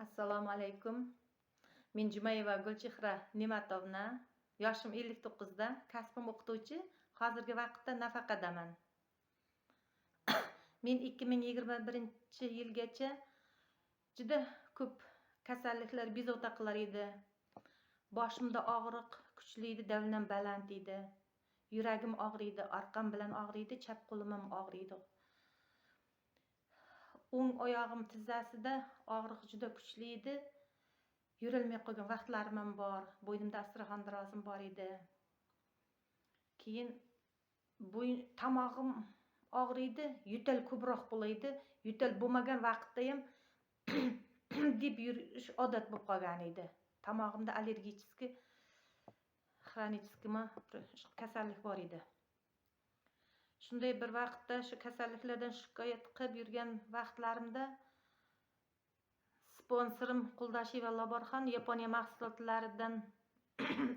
Assalomu alaykum. Men Jumayeva Gulchehra Ne'matovna. Yoshim 59 da, kasbim o'qituvchi, hozirgi vaqtda nafaqadaman. Men 2021-yilgacha juda ko'p kasalliklar bezovta qilar edi. Boshimda og'riq kuchli edi, давление baland edi. Yuragim og'riydi, orqam bilan og'riydi, chap qo'lim ham og'riydi. O'ng oyog'im tizzasida og'riq juda kuchli edi. Yurolmay qolgan vaqtlarim ham bor. Bo'ynimda остеохондрозim bor edi. Keyin bo'yin tomog'im og'riydi, yo'tal ko'proq bo'laydi. Yo'tal bo'lmagan vaqtda ham deb yurish odat bo'lib qolgan edi. Tomog'imda аллергический, хронический mi bir kasallik bor edi. Shunday bir vaqtda shu kasalliklardan shikoyat qilib yurgan vaqtlarimda sponsorim Quldosheva Laborxon Yaponiya mahsulotlaridan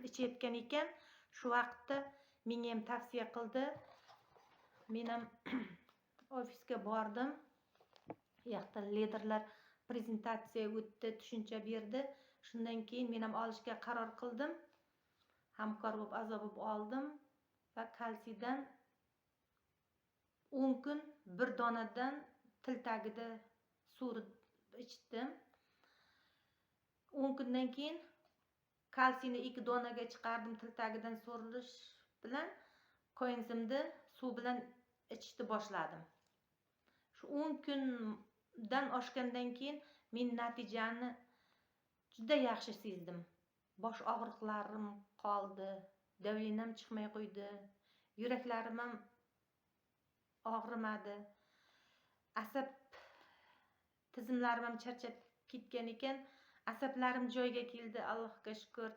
ichayotgan ekan. Shu vaqtda menga ham tavsiya qildi. Men ham ofisga bordim. U yoqda liderlar prezentatsiya o'tdi, tushuncha berdi. Shundan keyin men ham olishga qaror qildim. Hamkor bo'lib, a'zo bo'lib oldim va kalsiydan 10 kun bir donadan til tagida so'rib ichdim. 10 kundan keyin kalsiyni 2 donaga chiqardim til tagidan so'rilish bilan, koenzimni suv bilan ichishni boshladim. Shu 10 kundan oshgandan keyin men natijani juda yaxshi sezdim. Bosh og'riqlarim qoldi, давление chiqmay qo'ydi, yuraklarim ham og'rimadi. Asab tizimlarim ham charchab ketgan ekan. Asablarim joyiga keldi, Allohga shukur.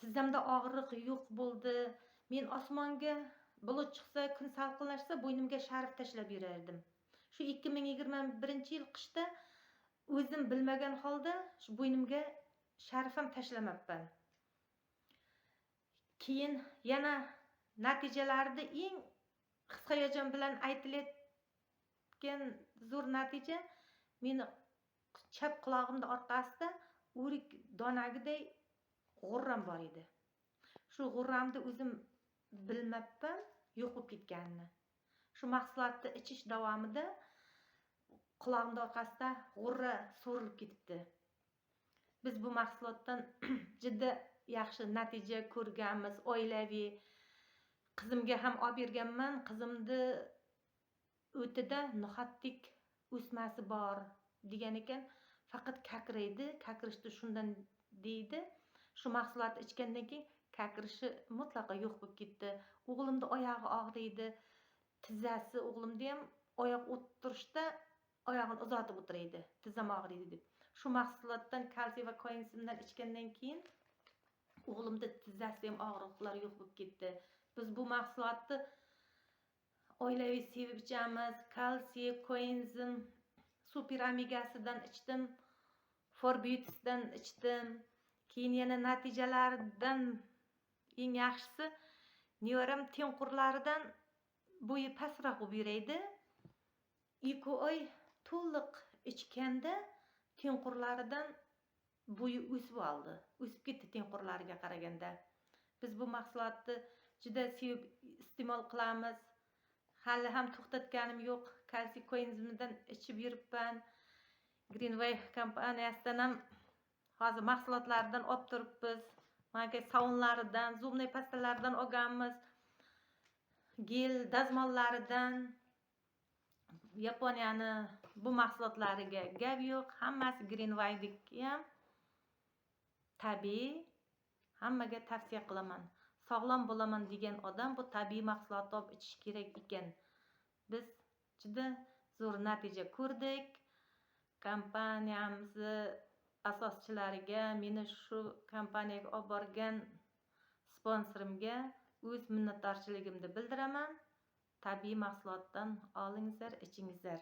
Tizzamda og'riq yo'q bo'ldi. Men osmonga bulut chiqsa, kun salqinlashsa, bo'ynimga sharf tashlab yurardim. Shu 2021-yil qishda o'zim bilmagan holda shu bo'ynimga sharf ham tashlamabman. Keyin yana natijalarni eng his hayajon bilan aytilayotgan zo'r natija: meni chap qulog'imni orqasida o'rik donagiday g'urram bor edi. Shu g'urramni o'zim bilmabman yo'q bo'lib ketganini. Shu mahsulotni ichish davomida qulog'imni orqasida g'urra so'rilib ketibdi. Biz bu mahsulotdan juda yaxshi natija ko'rganmiz oilaviy. Qizimga ham olib berganman. Qizimni o'tida no'xatdek o'smasi bor degan ekan. Faqat kakraydi, kakrishdi shundan deydi. Shu mahsulotni ichgandan keyin kakrishi mutlaqo yo'q bo'lib ketdi. O'g'limni oyog'i og'riydi, tizzasi. O'g'limni ham oyoq o'tirishda oyog'ini uzatib o'tiraydi, tizzam og'riydi deb. Shu mahsulotdan, kalsiy va koenzimdan ichgandan keyin o'g'limni tizzasida ham og'riqlar yo'q bo'lib ketdi. Biz bu mahsulotni oilaviy sevib ichamiz. Kalsiy, koenzim, super omegasidan ichdim, forbiutisdan ichdim. Keyin yana natijalaridan eng yaxshisi, nevaram tengqurlaridan bo'yi pastroq bo'lib yuraydi. 2 oy to'liq ichganda tengqurlaridan bo'yi o'sib oldi, o'sib ketdi tengqurlariga qaraganda. Biz bu mahsulotni juda sevib iste'mol qilamiz. Hali ham to'xtatganim yo'q, kalsiy koenzimidan ichib yuribman. Greenway kompaniyasidan ham hozir mahsulotlaridan olib turibmiz. Manaki sovunlaridan, зубной pastalaridan olganmiz, gel dazmollaridan. Yaponiyani bu mahsulotlariga gap yo'q, hammasi Greenwayniki ham tabiiy. Hammaga tavsiya qilaman. Sog'lom bo'laman degan odam bu tabiiy mahsulotni olib ichish kerak ekan. Biz juda zo'r natija ko'rdik. Kompaniyamizni asoschilariga, meni shu kompaniyaga olib borgan sponsorimga o'z minnatdorchiligimni bildiraman. Tabiiy mahsulotdan olingizlar, ichingizlar.